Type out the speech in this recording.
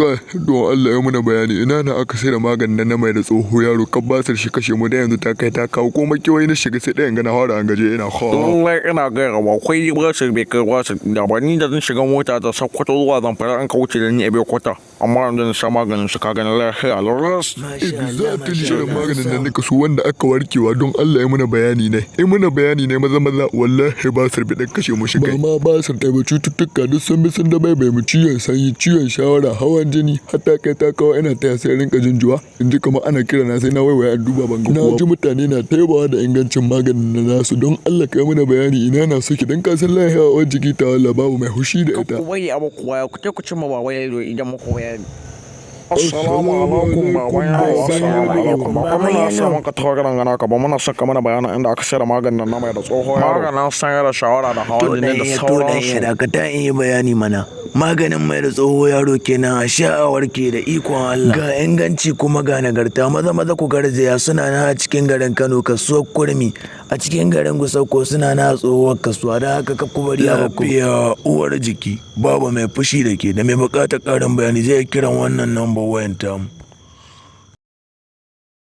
Kai, don Allah ya muna bayani ina na aka sai da maganin nan na mai da tsoho yaro, kan basir shi kashe mu da yanzu ta kai ta kawo ko makewayi na shiga sai ɗayan gana fara an gaje ina ha. Lallai ina gaya wa akwai basir bai kai basir da ba. Ni da zan shiga mota da Sokoto zuwa Zamfara an ka wuce da ni a kwata, amma yanzu na sha maganin su, ka gani, lafiya laras. Exactly, shirin maganin nan nika so wanda aka warkewa. Don Allah ya muna bayani ne, ya muna bayani ne maza maza. Wallahi basir bai dan kashe mu shi kai. Ba ma basir ɗaya ba, cututtuka duk sun bi sun da bai mu, ciwon sanyi, ciwon shawara, hawan jini, hatta kai ta kawo ina taya sai rinka jin juwa, in ji kamar ana kira na, sai na waiwaya an duba ban ga kowa. Na ji mutane na taibawa da ingancin maganin na nasu. Don Allah kai mana bayani ina na suke, don ka san lafiya wa jiki ta walla babu mai hushi da ita. Ku bari abu kuwa ku ku cimma Baba Yalo idan muku bayani. Assalamu alaikum, Baba Yalo. Assalamu alaikum. Baba, muna son maka tawagar gana ka ba, muna son ka mana bayanin inda aka sayar da maganin nan na mai da tsoho yaro. Maganin sanya da shawara da hawan To jini dan da iya, to dan iya sauransu. Dakata in yi bayani mana. Maganin mai da tsoho yaro kenan, a sha a warke da ikon Allah. Ga inganci kuma ga nagarta. Maza maza ku garzaya, suna nan a cikin garin Kano, kasuwar Kurmi, a cikin garin Gusau ko suna nan a tsohuwar kasuwa. Da haka ka ku bari a baku. Lafiya uwar jiki, babu mai fushi da ke. Da mai bukatar karin bayani zai kiran wannan number wayan tamu.